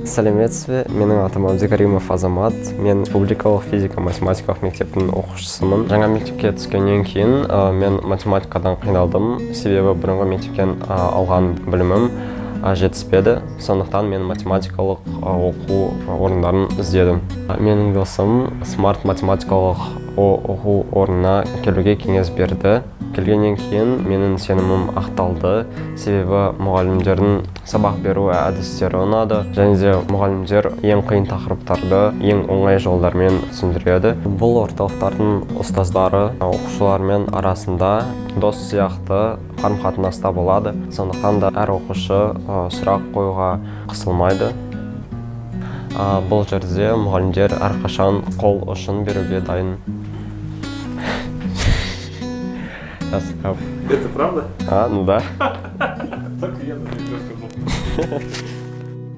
Сәлеметсіз бе, менің атым Абдикаримов Азамат. Мен республикалық физика математикалық мектептің оқушысымын. Жаңа мектепке түскеннен кейін мен математикадан қиналдым, себебі бұрынғы мектептен алған білімім жетіспеді. Сондықтан мен математикалық оқу орындарын іздедім. Менің досым Смарт математикалық оқу орнына келуге кеңес берді. Келгеннен кейін менің сенімім ақталды, себебі мұғалімдердің сабақ беру әдістері ұнады және де мұғалімдер ең қиын тақырыптарды ең оңай жолдармен түсіндіреді. Бұл орталықтардың ұстаздары оқушылармен арасында дос сияқты қарым-қатынаста болады, сондықтан да әр оқушы сұрақ қоюға қысылмайды. Бұл жерде мұғалімдер әрқашан қол ұшын беруге дайын. Это правда? А, ну да. Так я, например, сказал.